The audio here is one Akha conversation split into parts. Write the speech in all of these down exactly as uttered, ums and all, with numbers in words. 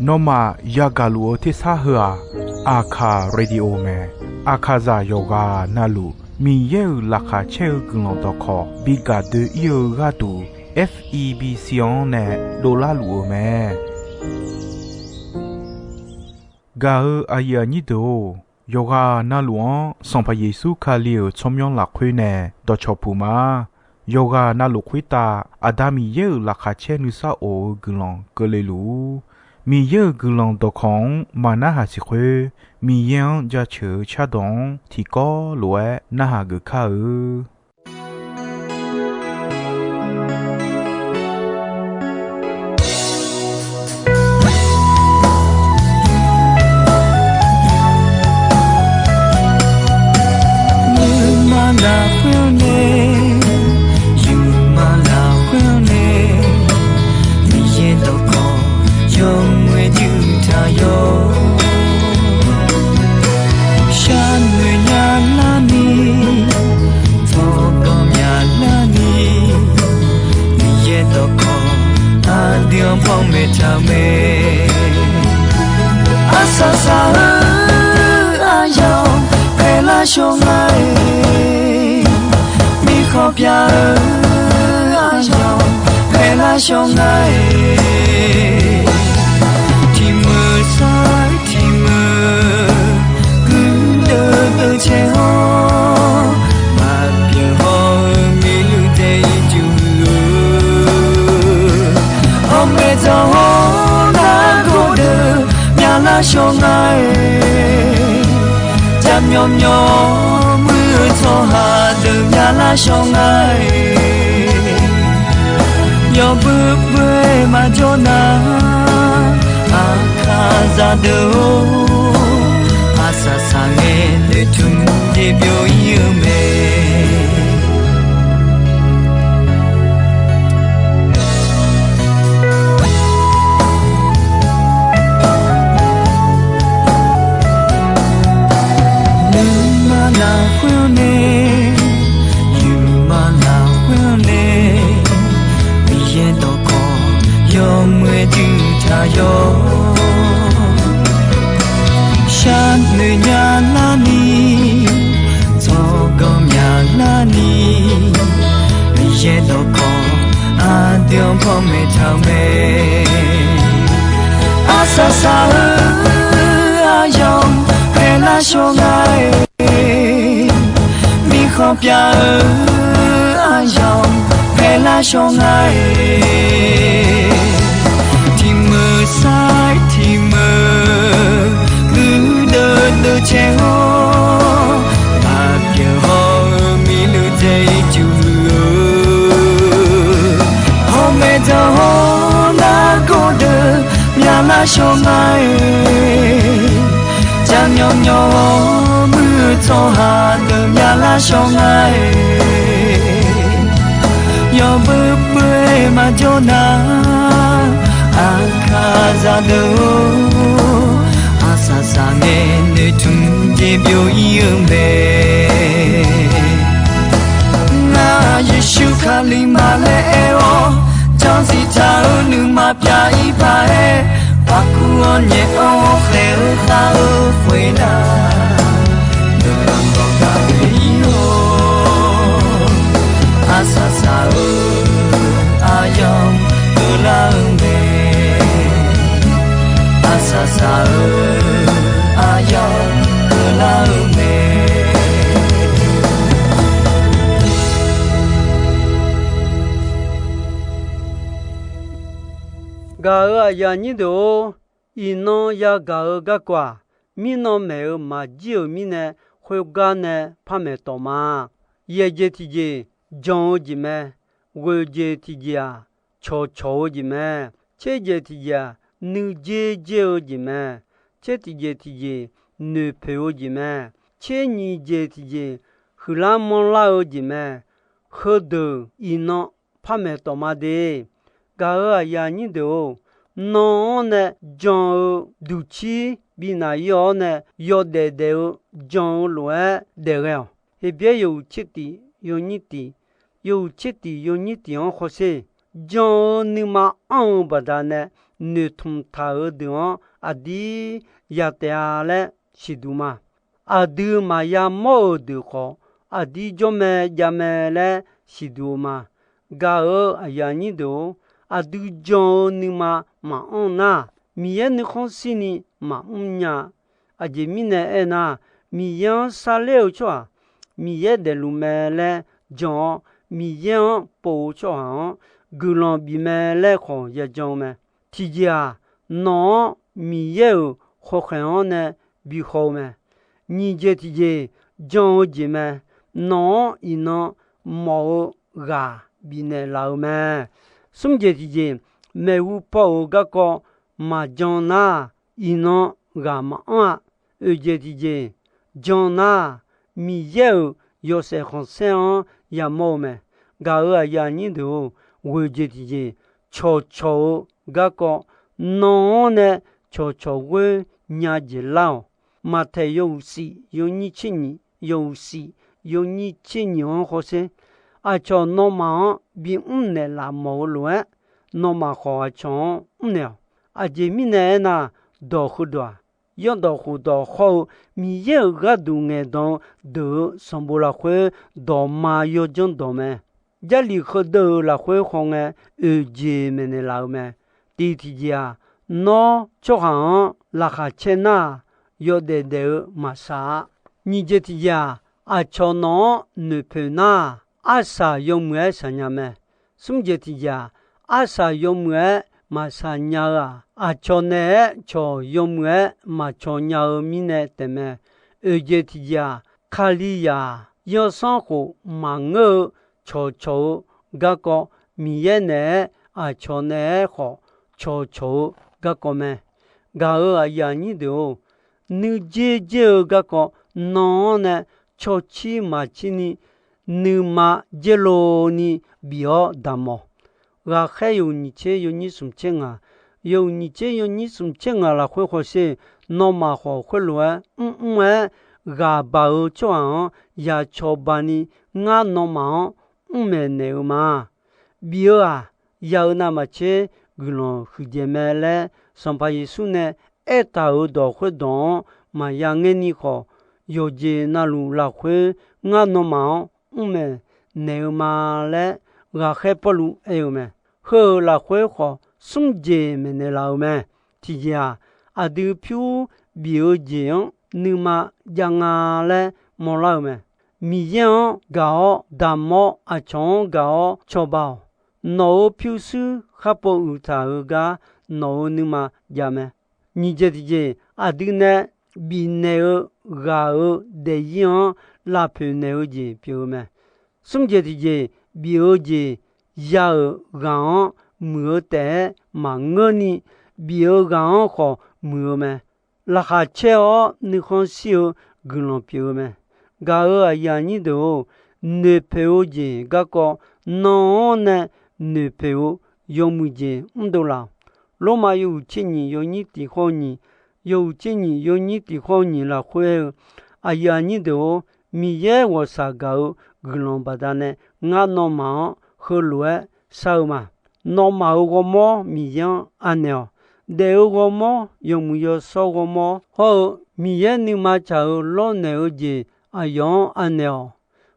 Nawmaf yagaq luf-eu tersar heu-aq, Aqkaq Radio mae. Aqkaqzaq yawqghaq navluf Miqyaer-euq laqkhaq caer-eu guiqlanq dawqkawq bi gaq doe-ir-eu gharduq, F E B C-anr nae dovlar luf-eu mae. Gaq-eu aqyuif aqnyir deuq-or, yawqghaq navluf-anr Sanqpaq Yeqsur Kali-euq tsawrmyanr lafkhoer nae dawqcawq puq ma. Yawqghaq navluf khoertav Aqda Miqyaer-euq laqkhaq caer nuisar of-eu guiqlanq keuvle luf-ur. Miqyaer-euq guiqlanq dawqkawq-anr maqnarhaq siq khoer, Miqyaer-anr jaceuq-eu cardawq-anr tiqkawv lof-aer narhaq geuf kar-eu. Nuima lafkhoer-anr nae, yawqma lafkhoer-anr nae, Miqyaer dawqkawq yawmuiq-aer juq taq yawr. Sharnoeq nya larni, tsawrganq myaq larni, Miqyaer dawqkawq aqdui-anr panmaeq taq-eu mae. Arsaq saq-eu aryamq paeqlar shawr nga-iq, mirkhanq pyav-eu aryamq paeqlar shawr nga-iq, tiqmeuq sar-eu tiqmeuq guirdeuv deuv caer-awr, maqbyaeq haw-eu miqluq daef-ir juq-eu, hawmaeq dzaq-awr nargawr deuq myavlar shawr nga-iq, jaqmyawf myawf muir-eu tsawrhaq deuq myavlar shawr nga-iq, yawbui bui-aer maqjawr nar, Aqkaqzaq deuq-or, arsaq saqngae noeqtmq jeq byov-ir-eu mae. Nuima lafkhoer-anr nae, yawqma lafkhoer-anr nae, Miqyaer dawqkawq yawmuiq-aer juq taq yawr. Sharnoeq nya larni, tsawrganq myaq larni, Miqyaer dawqkawq aqdui-anr panmaeq taq-eu mae. Arsaq saq-eu aryamq paeqlar shawr nga-iq, mirkhanq pyav-eu aryamq paeqlar shawr nga-iq, tiqmeuq sar-ir tiqmeuq guirdeuv deuv caer-awr, maqbyaeq haw-eu miqluq dzae-ir juq-eu, hawmaeq dzaq-awr nargawr deuq myavlar shawr nga-iq, jaqmyawf myawf-awr muir-eu tsawrhaq deuq myavlar shawr nga-iq, yawbui bui-aer maqjawr nar, Aqkaqzaq deuq-or, arsaq saqngae noeqtmq jeq byov-ir-eu mae. Ngar Yeqsur Kali ma laer aer-awr, janrziq taq-eu nuima pyav-ir paq-aer, paqkuv-awr nyaef-awr khaeq-eu khav-eu khoernar, nuima dawq gaq-ir-awr, arsaq saq-eu aryamq keuvlar-eu mae. Arsaq saq-eu aryamq keuvlar-eu mae. Gaq-euq aqyuif aqnyir deuq-or, iqnan yagaq-eu garkawv-aq, mirnan maeq-eu maqjir-euq mirnae, khoergar nae par maeq tawq ma. Yaeq jeq tiqjeq jan-eu jeq mae. Ghoeq jeq tiqjeq-aq, cawqcawq-eu jeq mae. Tser jeq tiqjeq-aq, nuidzer dzer-eu jeq mae. Tser tiqjeq tiqjeq, noeqpoeq-eu jeq mae. Tser nyiq jeq tiqjeq, huiqlar manrlar-eu jeq mae. Heudeuq iqnan par maeq tawq ma de. Gaq-euq aqyuif aqnyir deuq-or, nan-anr nae jan-eu duqcir bi naq-ir-awr nae yawdaef daef-eu jan-eu lof-aer daef ghae-awq. Heqbyaer yawhuiq tser tiq yawnyir tiq, yawhuiq tser tiq yawnyir tiq-anr hawsher. jan-eu nuima anr-eu baqdanae noeqtmq taq-euq deuq-anr aqdir ya taef-a laer siqduq ma. Aqdui maqya mawr-euq deuq khawf, aqdir jawr mae jav mae laer siqduq-eu ma. Gaq-euq aqyuif aqnyir deuq-or, aqdui jan-eu nuima maqanr nar, Miqyaer nuikhanr shirni maqmr nya. Aqjeq mirnae aernar, Miqyaer-anr sarler-eu tsawrhaq, Miqyaer daefluf mae laer jan-awr, Miqyaer-anr pov-eu tsawrhaq-anr guiqlanq bif mae laer khawf yajan-eu mae. Tiqjeq-aq, nawq-anr Miqyaer-euq khawkhaeq-anr nae bi haw-eu mae. Nyiq jeq tiqjeq, jan-eu jeq mae. Nawq-anr iqnan mawf-eu ghaq bifnaeq laf-eu mae. Smr jeq tiqjeq, maeqhu paw-euq garkawv maqjan nar, iqnan ghaq maqanr-a. Oeq jeq tiqjeq, jan nar, Miqyaer-euq yawshaef khanqsaer-anr yamawr-eu mae. Gaq-euq aqyuif aqnyir deuq-or, ghoeq jeq tiqjeq, cawqcawq-eu garkawv, nan-anr nae cawqcawq ghoer nya jeq lar-awq. Maqtaeq yawhuiq shif yawnyir tser nyiq, yawhuiq shif yawnyir tser nyiq-anr hawsher. Aqcawq nawmaf-anr bimr naeqlaf mawf-eu lof-aer, nawmaf khawf aqcawq-anr mrnaeq-awq. Aqjeq mirnae aernar, dawq heudawq-aq, yawrdawq khofdawq hawr-eu Miqyaer-euq gharduq ngaeqdan-eu deuq-euq sanqbof lafkhoer dawqma yawdzanr dawq mae. Jarlif heudeuq-euq lafkhoer hawngae, oeq jeq maeqnaeq laf-eu mae. Tiq tiqjeq-aq, nawr tsawrhaq-anr laqkhaq caer nar-aq, yawdaef daef-eu maqsaq-a. Nyiq jeq tiqjeq-aq, aqcawq nawq-anr noeqpoeq nar-aq, arsaq yawmuiq-aer shaqnya mae. Smr jeq tiqjeq-aq, arsaq yawmuiq-aer maqshaq nya-eu-aq, aqcawq naeq-aer cawq yawmuiq-aer maqcawq nya-eu mirnae taefmae. Oeq jeq tiqjeq-aq, Kalizaq-aq, zanrsanrkhof maqngeur-eu cawqcawq-eu garkawv, Miqyaer naeq-aer aqcawq naeq-aer khawf cawqcawq-eu garkawv mae. Gaq-euq aqyuif aqnyir deuq-or, nuijer jer-eu garkawv nan-anr nae cawcir maqcir ni nuima jerlov ni bif-awr damq-awq. Ghaqkhaer yawhuiq nyiq tser yawnyir smq tser ngaq, yawhuiq nyiq tser yawnyir smq tser ngaq lafkhoer hawsher, nawmaf khawf khoerlof-aer mrmr-aer ghaq baq-eu tsawrhaq-anr ya cawba ni ngar nawmaf-anr mr maeqnaeq-eu ma. Bif-eu-aq, ya-eu navmaqtser guiqlanq huiqdzaeq mae laer Sanqpaq Yeqsur nae aertaq-euq dawq khoerdawq-anr maqya ngaer ni khawf, yawqjeq navluf lafkhoer ngar nawmaf-anr mr maeqnaeq-eu ma laer ghaqkhaer Pawrluv aer-eu mae. Heu-euq lafkhoer khawf, smr jeq maeqnaeq laf-eu mae. Tiqjeq-aq, aqdui pyur bif-eu jeq-anr nuima jav nga laer mawrlar-eu mae. Miqyaer-anr gaq-awr damq-awr, aqcawq-anr gaq-awr cawba-awq. Nawq-euq pyurshuir kharpov uiqtaq-euq gar nawq-euq nuima jav mae. Nyiq jeq tiqjeq, aqdui nae bifnaeq-eu ghaq-euq daefzir-anr lavpoeq naeq-eu jeq pyeuf-eu mae. Smr jeq tiqjeq, bif-eu jeq ya-euq ghaq-anr muiq-eu taef-aer maqngeur ni, bif-eu ghaq-anr khawf muiq-eu mae. Laqkhaq caer-awr nuikhanr shir-eu guiqlanq pyeuf-eu mae. Gaq-euq aqyuif aqnyir deuq-or, noeqpoeq-eu jeq garkawv nan-anr nae noeqpoeq-eu yawmuiq jeq mrdov laf-awq. Lormav yawhuiq tser nyiq yawnyir tiq khawr nyiq, yawhuiq tser nyiq yawnyir tiq khawr nyiq lafkhoer aer-eu, aqyuif aqnyir deuq-or, Miqyaer ghawqshaq gaq-eu guiqlanq baqdanae ngar nawmaf-anr heulof-aer shar-eu ma. Nawmaf-euq ghawrmawr Miqyaer-anr anaeq-awq. Daef-eu ghawrmawr yawmuiq yawshawr ghawrmawr hawr-eu Miqyaer nuima tsaq-euq lawrnaeq-eu jeq aqyawf-anr anaeq-awq.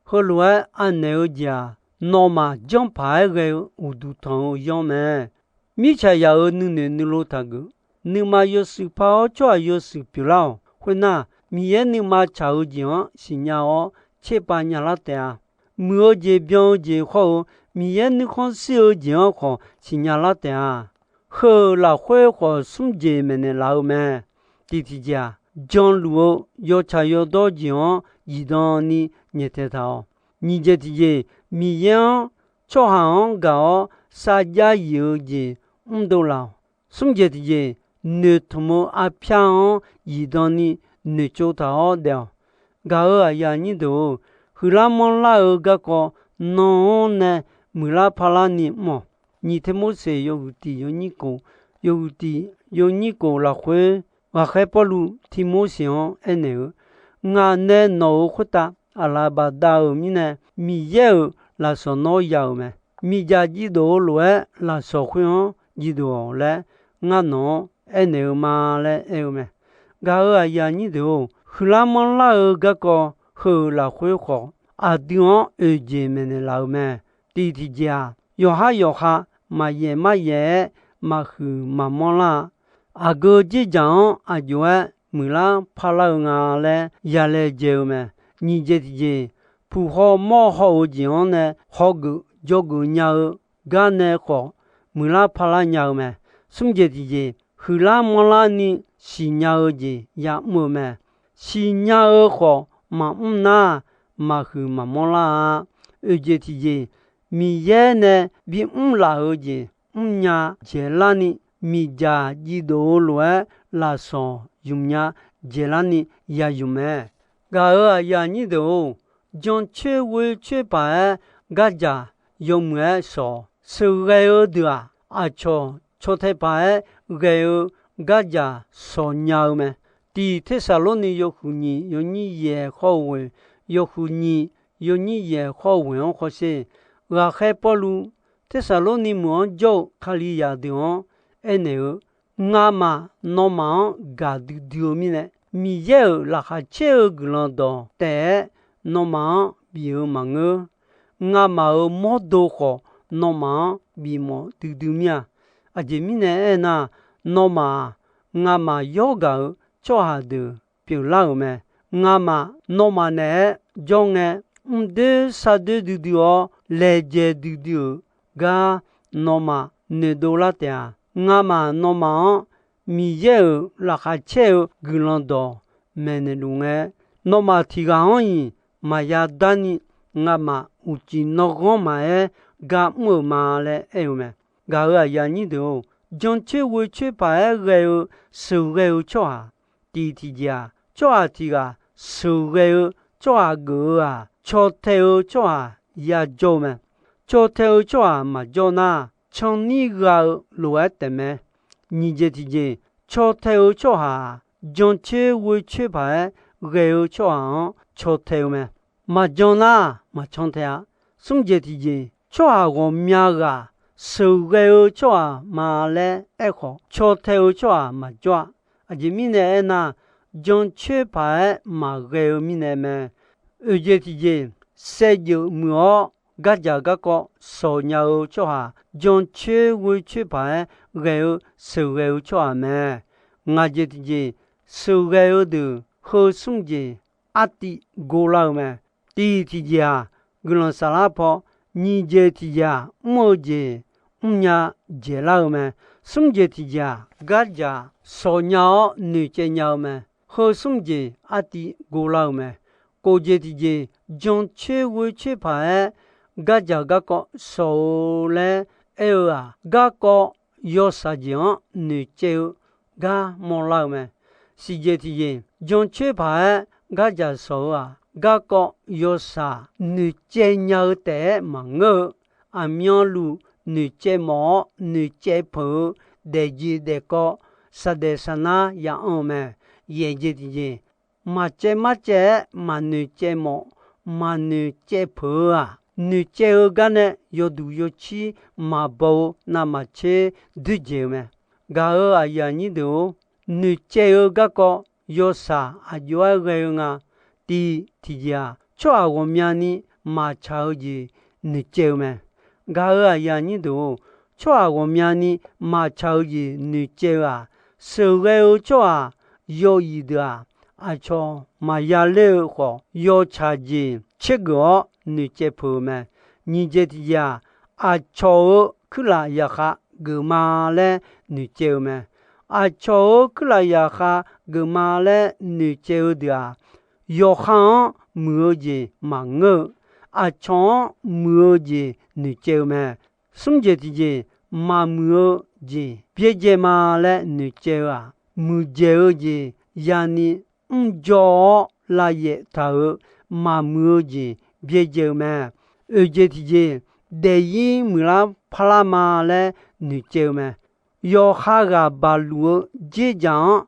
Heulof-aer anaeq-eu jeq-aq, nawmaf janrpaq-aer ghae-eu uqduq tanq-eu yanr mae. Mirtsaq yaq-euq nuinoeq nuilov taqgeuf. Nuima yawshuif par-awr tsawrhaq yawshuif pyeuflar-awq. Khoernar, Miqyaer nuima tsaq-eu jeq-anr siqnya-awr tserpav nyalar taef-a. Muiq-eu jeq byan-eu jeq hawr-eu Miqyaer nuikhanr shir-eu jeq-anr khawf siqnya lar taef-a. Heu-euq lafkhoer khawf smr jeq maeqnaeq laf-eu mae. Tiq tiqjeq-aq, janluf-eu yawtsaq yawdawr jeq-anr zifdan ni nyaeftaeq taq-awq. Nyiq jeq tiqjeq, Miqyaer-anr tsawrhaq-anr gaq-awr sarjax yif-eu jeq mrdov laf-awq. Smr jeq tiqjeq, noeqtmq-eu arpyar-anr zifdan ni noeqtsov taq-awr daef-awq. Gaq-euq aqyuif aqnyir deuq-or, huiqlar manrlar-eu garkawv nan-anr nae muiqlar parlar ni mr-awq. Nyiq Tirmorseq yawhuiq tiq yawnyir kof, yawhuiq tiq yawnyir kof lafkhoer, ghaqkhaer Pawrluv Tirmorseq-anr aernaeq-eu, Ngaq nae nawq-euq khoertav aqlaf bafdav-euq mirnae, Miqyaer-euq lafsawq nawr ya-euq mae. miqdzaq jivdov-eu lof-aer lafsawq khoer-anr jivdov-awq laer ngar nawq-anr aernaeq-eu ma laer aer-eu mae. Gaq-euq aqyuif aqnyir deuq-or, huiqlar manrlar-eu garkawv heu-euq lafkhoer khawf, aqdui-anr oeq jeq maeqnaeq laf-eu mae. Tiq tiqjeq-aq, yawqhar yawqha maqyaef maryaef-aer maqhuiq maqmanr lar-a. Aqgeu dzerdzaq-anr aq jov-aer muiqlar parlar-eu nga laer yalaejae-eu mae. Nyiq jeq tiqjeq, puq haw mawr haw-eu jeq-anr nae hawgeuf dzawgeuf nya-eu gar nae khawf, muiqlar parlar nya-eu mae. Smr jeq tiqjeq, huiqlar manrlar ni siqnya-eu jeq ya'mr-eu mae. Siqnya-eu khawf maqmr nar, maqhuiq maqmanr lar-a. Oeq jeq tiqjeq, Miqyaer nae bimr laf-eu jeq mrnya dzaeqlar ni, miqdzaq jivdov-eu lof-aer lafsawq zmqnya dzaeqlar ni ya zmq mae. Gaq-euq aqyuif aqnyir deuq-or, jancoer ghoer coer paq-aer gardzaq yawmuiq-aer shawq-awq. Sheuqghae-eu deuq-aq, aqcawq caw tae paq-aer ghae-eu gardzaq shawq nya-eu mae. Tiq Tersaqlorni yawhuiq nyiq yawnyir yaeq khawr-eu ghoeq, yawhuiq nyiq yawnyir yaeq khawr-eu ghoeq-anr khawf sher. Ghaqkhaer Pawrluv Tersaqlorni meuq-anr jawr-eu Kalizaq deuq-anr aernaeq-eu, Ngamaf nawmaf-anr gaqdui dui-eu mirnae, Miqyaer-euq laqkhaq caer-eu guiqlanq dawq taef-aer nawmaf-anr bif-eu maqngeur. Ngamaf-euq mawrdo khawf nawmaf-anr bifmawf duidui mir-a. Aqjeq mirnae aernar, nawmaf-aq, ngamaf yawr gaq-euq tsawrhaq deuq pyeuflar-euq mae. Ngamaf nawmaf naeq-aer jawr ngae, mrdoer sardoer duidui-awr laejae duidui-euq gar nawmaf noeqdov lar taef-a. Ngamaf nawmaf-anr Miqyaer-euq laqkhaq caer-eu guiqlanq dawq maeqnaeq luf ngae, nawmaf tiq ghaq-anr-iq maqya darni ngamaf uqcif nanghanr maqaer gar mr-euq ma laer aer-eu mae. Gaq-euq aqyuif aqnyir deuq-or, jancoer ghoer coer paq-aer ghae-eu sheuqghae-eu tsawrhaq tiq tiqjeq-aq, tsawrhaq tiq ghaq sheuqghae-eu tsawrhaq geuf-eu-aq, caw tae-eu tsawrhaq yajawr-eu mae. Caw tae-eu tsawrhaq maqjawr nar, canrnir gha-eu lof-aer taefmae. Nyiq jeq tiqjeq, caw tae-eu tsawrhaq-aq, jancoer ghoer coer paq-aer ghae-eu tsawrhaq-anr caw tae-eu mae. Maqjan nar, maqcan tae-a. Smr jeq tiqjeq, tsawrhaq ghawqmya ghaq sheuqghae-eu tsawrhaq ma laer aerkhawf, caw tae-eu tsawrhaq maqjawr-a. Aqjeq mirnae aernar, jancoer paq-aer maqghae-eu mirnae mae. Oeq jeq tiqjeq, saevdzeuf muiq-awr gardzaq garkawv shawq nya-eu tsawrhaq, jancoer ghoer coer paq-aer ghae-eu sheuqghae-eu tsawrhaq mae. Ngaq jeq tiqjeq, sheuqghae-eu deuq heu smr jeq artiv gorlar-eu mae. Tiq tiqjeq-aq, guiqlanq saflar paw, nyiq jeq tiqjeq-aq, mr-eu jeq mrnya dzaeqlar-eu mae. Smr jeq tiqjeq-aq, gardzaq shawq nya-awr noeqcaev nya-eu mae. Heu smr jeq artiv gorlar-eu mae. Kof jeq tiqjeq, jancoer ghoer coer paq-aer gardzaq garkawv shawq-eu laer aer-eu-aq, garkawv yawshaq jeq-anr noeqcaev-eu gar mawrlar-eu mae. Siq jeq tiqjeq, jancoer paq-aer gardzaq shawq-eu-aq, garkawv yawshaq noeqcaev nya-eu taef-aer maqngeur-eu, aqmyanluf noeqcaev mawf-awr noeqcaev peuq-eu daefjeq daefkawv saqdaef saqnar ya anr-eu mae. Yaeq jeq tiqjeq, maqcaev marcaev-aer maqnoeq caev mawf, maqnoeq caev peuq-eu-aq, noeqcaev-eu gar nae yawduq yawcir maqbaw-eu navmaqtser doerdzaeq-eu mae. Gaq-euq aqyuif aqnyir deuq-or, noeqcaev-eu garkawv yawshaq aqjox-aer ghae-eu nga. Tiq tiqjeq-aq, tsawrhaq ghawqmyani maqtsaq-eu jeq noeqcaev-eu mae. Gaq-euq aqyuif aqnyir deuq-or, tsawrhaq ghawqmyani maqtsaq-eu jeq noeqcaev-eu-aq, sheuqghae-eu tsawrhaq yawzif deuq-aq, aqcawq maqya ler-eu khawf, yawtsaq jeq tsergeuf-awr noeqcaev peuq-eu mae. Nyiq jeq tiqjeq-aq, aqcawq-euq kuirlaf zaqkhav geufma laer noeqcaev-eu mae. Aqcawq-euq kuirlaf zaqkhav geufma laer noeqcaev-eu deuq-aq, yawqha-anr muiq-eu jeq maqngeur-eu, aqcawq-anr muiq-eu jeq noeqcaev-eu mae. Smr jeq tiqjeq, maqmuiq-eu jeq byaerdzae ma laer noeqcaev-eu-aq, muiqdzaeq-eu jeq yani mrjawr-awr lavyaef taq-euq maqmuiq-eu jeq byaerdzae-eu mae. Oeq jeq tiqjeq, daefzir muiqlar parlar ma laer noeqcaev-eu mae. Yawqha ghaq baqluf-eu dzerdzaq-anr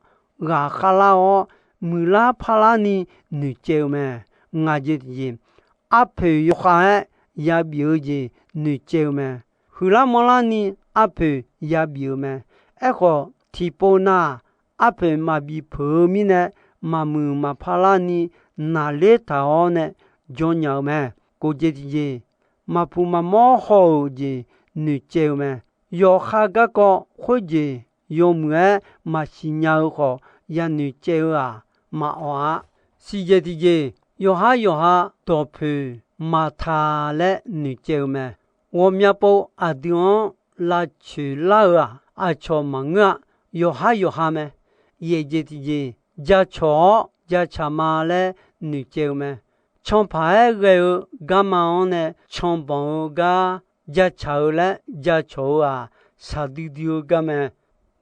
ghaqkhav lar-awr, muiqlar parlar ni noeqcaev-eu mae. Ngaq jeq tiqjeq, arpoeq yawkhav-aer yabif-eu jeq noeqcaev-eu mae. Huiqlar manrlarni arpoeq yabif-eu mae. Aerkhawf, tiqpov nav-aq, arpoeq maqbif peuq-eu mirnae, maqmuiq maqpar larni naqler taq-awr nae jawr nya-eu mae. Kof jeq tiqjeq, maqpuq maqmawr haw-euq jeq noeqcaev-eu mae. Yawqha garkawv khoerjeq yawmuiq-aer maqsiq nya-eu khawf, yanoeq caev-eu-aq, maqawq-a. Siqjeq tiqjeq, yawqhar yawqha dawqpoeq maqtaq laer noeqcaev-eu mae. Ghawqmya pov aqdui-anr lavcoeq lar-eu-aq, aqcawq maqngeur-a. Yawqhar yawqha mae. Yaeq jeq tiqjeq, jacawq-awr jacaq ma laer noeqcaev-eu mae. Canpaq-aer ghae-eu garma-anr nae canbanq-eu gar jacaq-eu laer jacawq-eu-aq, shaqdui dui-eu gar mae.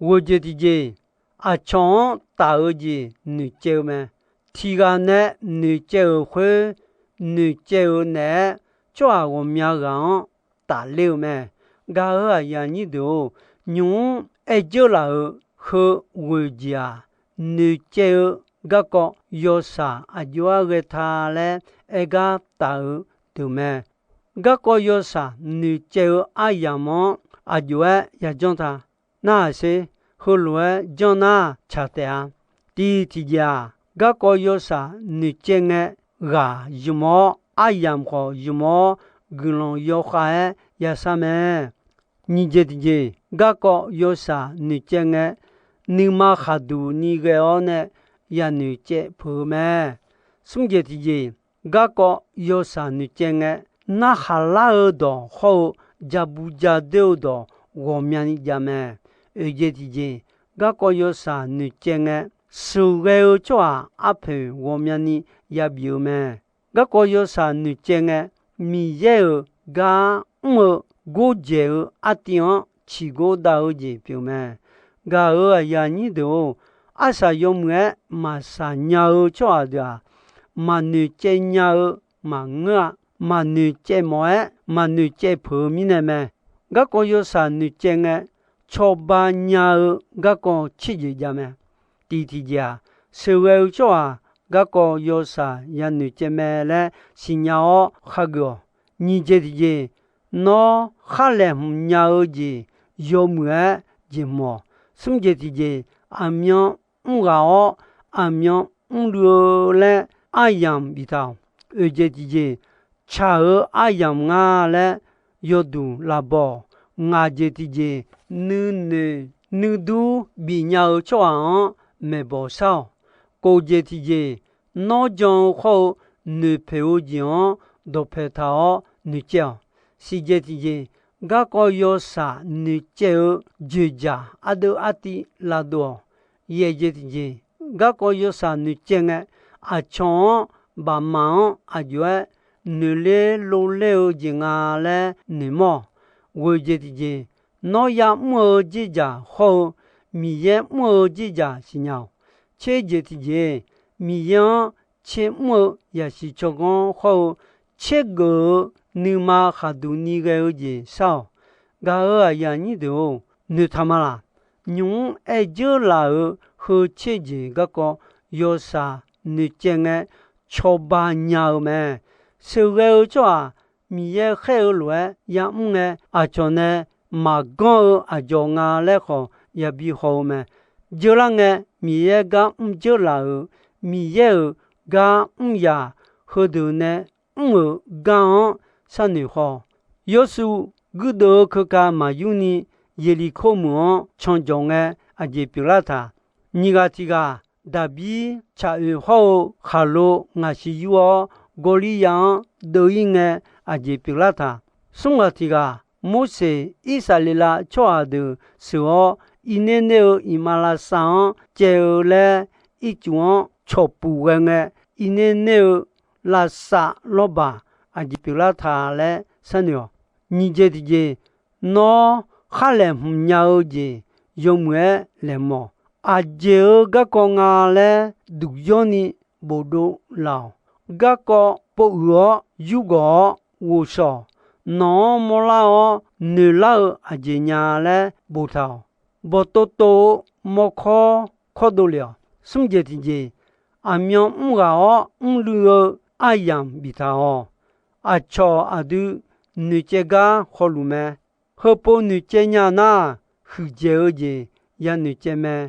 Ghoeq jeq tiqjeq, aqcawq-anr taf-eu jeq noeqcaev-eu mae. Tiq ghaq nae noeqcaev-euq khoer, noeqcaev-eu naeq-aer tsawrhaq ghawqmya ghaq-anr tafler-eu mae. Gaq-euq aqyuif aqnyir deuq-or, nymq-mr aer dzeur laf-euq heu ghoeq jeq-aq, noeqcaev-eu garkawv yawshaq aqjox-aer ghae ta laer aer gar taf-eu deuq mae. Garkawv yawshaq noeqcaev-eu aryamq-anr aqjox-aer yajanr ta. Narhaq sher, heulof-aer janr nar tsaq taef-a. Tiq tiqjeq-aq, garkawv yawshaq noeqcaev ngae ghaq ymq-awr, aryamq khawf ymq-awr, guiqlanq yawkhav-aer yashar mae. Nyiq jeq tiqjeq, garkawv yawshaq noeqcaev ngae, nuima khaqduq ni ghae-awr nae yanoeq caev peuq-eu mae. Smr jeq tiqjeq, garkawv yawshaq noeqcaev ngae, narhaq lar-eu dawq hawr-eu, jabu jadoer-eu dawq ghawqmyani jav mae. Oeq jeq tiqjeq, garkawv yawshaq noeqcaev ngae, sheuqghae-eu tsawrhaq arpoeq ghawqmyani yabif-eu mae. Garkawv yawshaq noeqcaev ngae, Miqyaer-euq gar mr-eu gordzaeq-eu artiv-anr ciqgor dav-eu jeq pyeuf mae. Gaq-euq aqyuif aqnyir deuq-or, arsaq yawmuiq-aer maqsaq nya-eu tsawrhaq deuq-aq, maqnoeq caev nya-eu maqngeur-a. Maqnoeq caev mawf-aer maqnoeq caev peuq-eu mirnae mae. Garkawv yawshaq noeqcaev ngae, cawba nya-eu garkawv tserjeq jav mae. Tiq tiqjeq-aq, sheuqghae-eu tsawrhaq garkawv yawshaq yanoeq caev mae laer siqnya-awr khageuf-awq. Nyiq jeq tiqjeq, nawr khar laeqhmq nya-eu jeq yawmuiq-aer jeq hmq-awq. Smr jeq tiqjeq, aqmyan mr ghaq-awr, aqmyan mrluiv-eu laer aryamq biftaq-awq. Oeq jeq tiqjeq, tsaq-eu aryamq nga laer yawduq lavbaw-awq. Ngaq jeq tiqjeq, nuinoeq nuidur bifnya-eu tsawrhaq-anr maeqbawq shar-awq. Kof jeq tiqjeq, nawr jan-eu khawr-eu noeqpoeq-eu jeq-anr dawqpae taq-awr noeqcaev-awq. Siqjeq tiqjeq, garkawv yawshaq noeqcaev-eu joeqjaq ardeuv artiv lavdov-awq. Yaeq jeq tiqjeq, garkawv yawshaq noeqcaev ngae, aqcawq-anr bafmaq-anr aqjox-aer noeqler lovler-eu jeq nga laer noeqmawr-awq. Ghoeq jeq tiqjeq, nawr ya'mr-eu dzerdzaq hawr-eu Miqyaer mr-eu dzerdzaq siqnya-awq. Tser jeq tiqjeq, Miqyaer-anr tser mr-eu yasiq tsawrganr hawr-eu tsergeuf-eu nuima khaqduq ni ghae-eu jeq shar-awq. Gaq-euq aqyuif aqnyir deuq-or, noeqtaq ma laq? Nymq-mr aer dzeur laf-euq heu tser jeq garkawv yawshaq noeqcaev ngae cawba nya-eu mae. Sheuqghae-eu tsawrhaq Miqyaer khaer-eu lof-aer ya'mr ngae, aqcawq nae maqganr-eu aqdzawq nga laer khawf yabi haw-eu mae. Dzeur lar ngae, Miqyaer gar mr dzeur laf-euq, Miqyaer-euq gar mr yaq, heudeuq nae mr-euq gar-anr sharnoeq haw-awq. Yawrshuv guirdeuv-eu keuka maqyur ni, Yeqliqkor meuq-anr canjawq ngae aqjeq pyeuflar taq. Nyiq ghaq tiq ghaq, Daqbir tsaq oeq hawr-eu khaqlo ngaqsiq yur-awr, Gawrlirya-anr deuv-ir ngae aqjeq pyeuflar taq. Smr ghaq tiq ghaq, Morseq Irsaqleqlav tsawrhaq deuq sheuq-awr, Irnerner-eu iqmalavshav-anr caev-eu laer, ircuf-anr cawqpuf ghae ngae, Irnerner-eu lavshav lawrbaq aqjeq pyeuflar taq laer sharnoeq-awq. Nyiq jeq tiqjeq, nawr khar laeqhmq nya-eu jeq yawmuiq-aer laeqhmq-awq. Aqjeq-euq garkawv nga laer duq yawrni bofdov laf-awq. Garkawv pov uiq-awr yurgawq-awr ghovshaw-awq. Nawq-anr mawrlar-awr noeqlar-eu aqjeq nya laer boftaq-awq. Bawqtov tov-eu mawrkawr kawrdov lef-awq. Smr jeq tiqjeq, aqmyan mr ghaq-awr mrluiv-eu aryamq biftaq-awq. Aqcawq aqdui noeqcaev gar hawluf mae. Heupov noeqcaev nya nar, huiqdzaeq-eu jeq ya noeqcaev mae.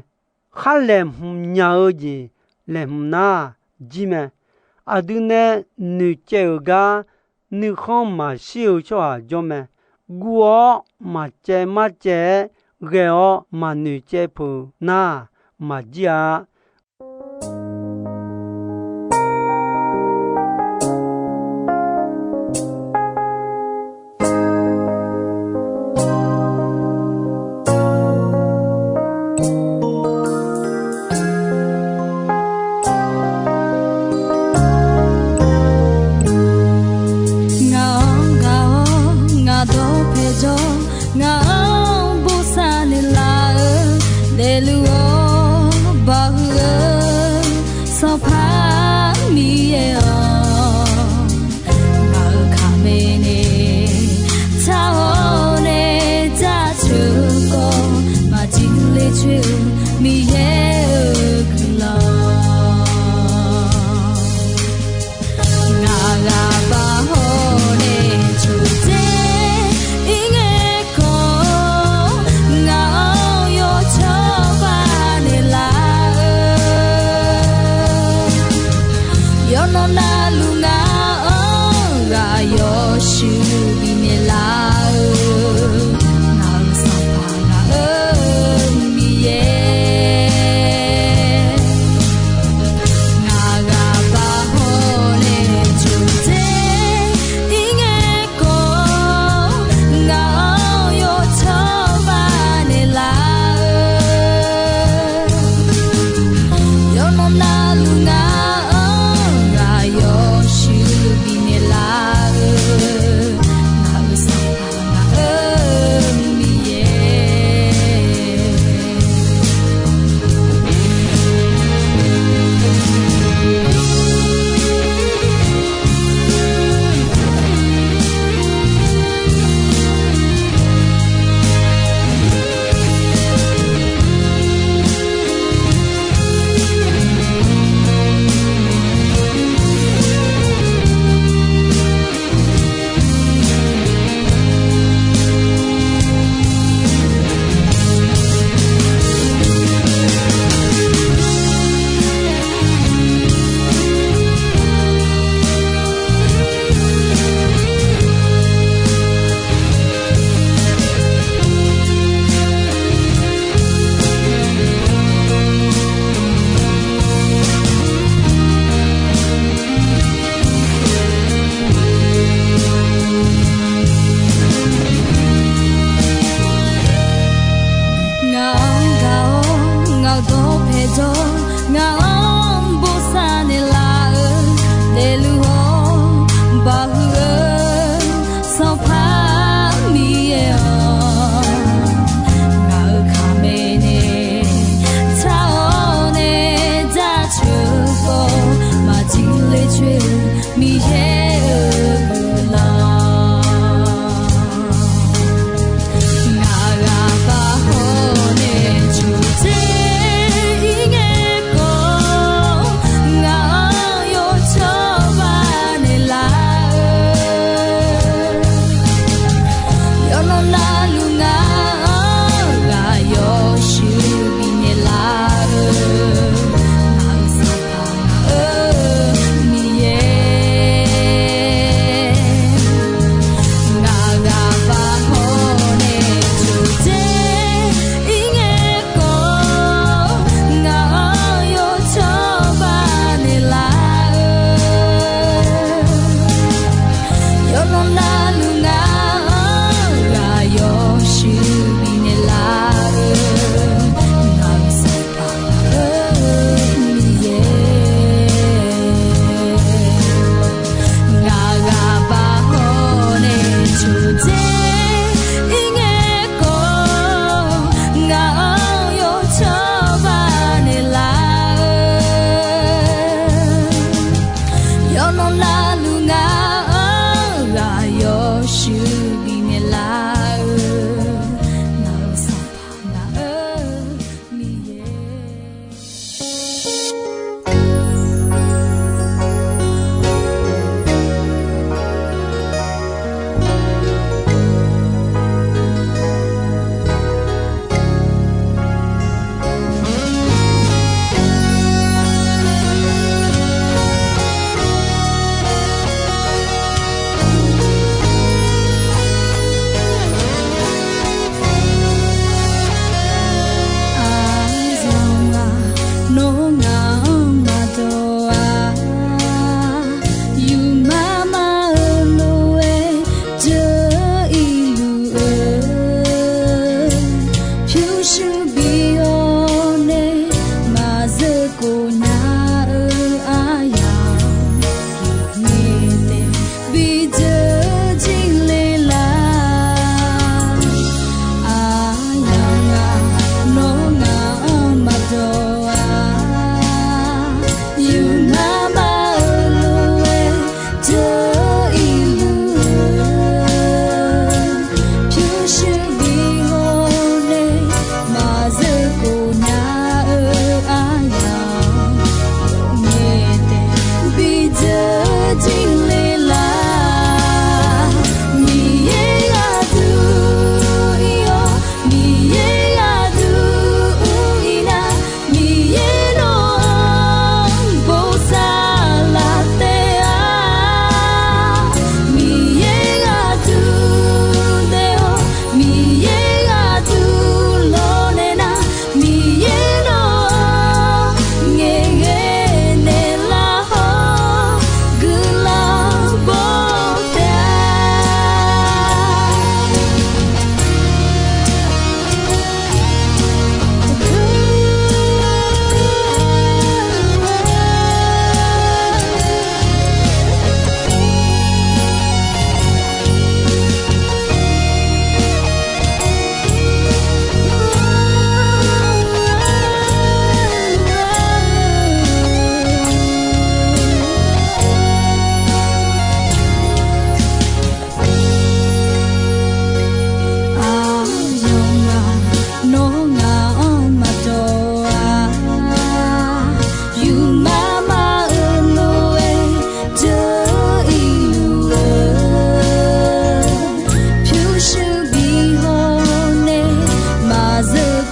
Khar laeqhmq nya-eu jeq laeqhmq nar, jir mae. Aqdui nae noeqcaev-euq gar nuikhanr maqshir-eu tsawrhaq jawr mae. Guv-awr maqcaev marcaev-aer ghae-awr maqnoeqcaev peuq nar, maqjir-a. Ngaq-anr gaq-awr ngaq dawq paeqjawr, ngaq-anr bosav naeqlaf-eu, daefluf-awr bawhuiq-eu Sanqpaq Miqyaer-awq, ngaq-euq kaqmaeq nae taq-awr nae jaceuq-eu khawf, maqjir ler coer-eu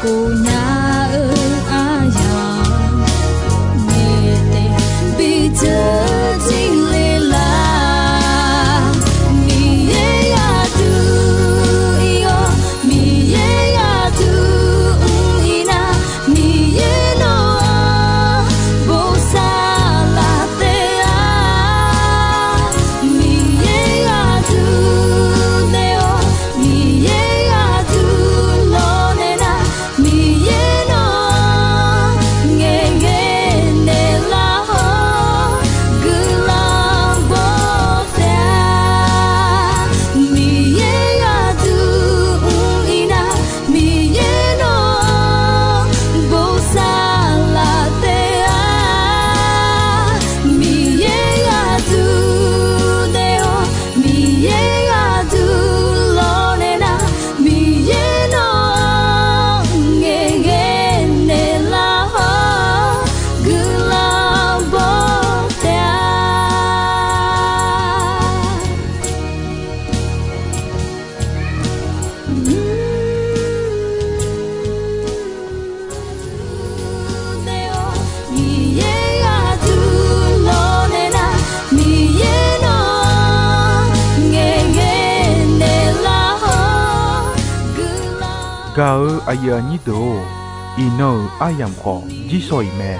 Khofnya-eu aryamq ngaeq taef bi dzeur jir le laf. Miqyaer yadui ir-awr, Miqyaer yadui mr-ir nar, Miqyaer nawq-anr bosav laf taef-a. Miqyaer yadui naeq-awr, Miqyaer yadui lawnaeq nar, Miqyaer nawq-anr ngaeqghae naeqlaf-awr guiqlanq baw taef-a. Miqyaer yadui mr-ir nar, Miqyaer nawq-anr bosav laf taef-a. Miqyaer yadui naeq-awr, Miqyaer yadui lawnaeq nar, Miqyaer nawq-anr ngaeqghae naeqlaf-awr guiqlanq baw taef-a. Miqyaer yadui lawnaeq nar, Miqyaer nawq-anr ngaeqghae naeqlaf-awr guiqlanq. Gaq-eu aqyuif aqnyir deuq-or, iqnan-euq aryamq khawf jirsawq iq mae.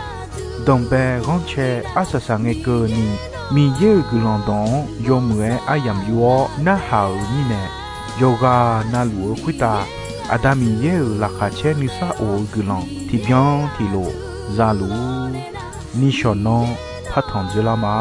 Danqbae ghanrcae arsaq saq ngae keuvni, Miqyaer-euq guiqlanq dawq-anr yawmuiq-aer aryamq yur-awr narhaq-euq mirnae, yawqghaq navluf-eu khoertav Aqda Miqyaer-euq laqkhaq caer nuisar of-eu guiqlanq tiqbyan tiqlof za luf-ur. Nishawq nanr partanq dzoerlar ma.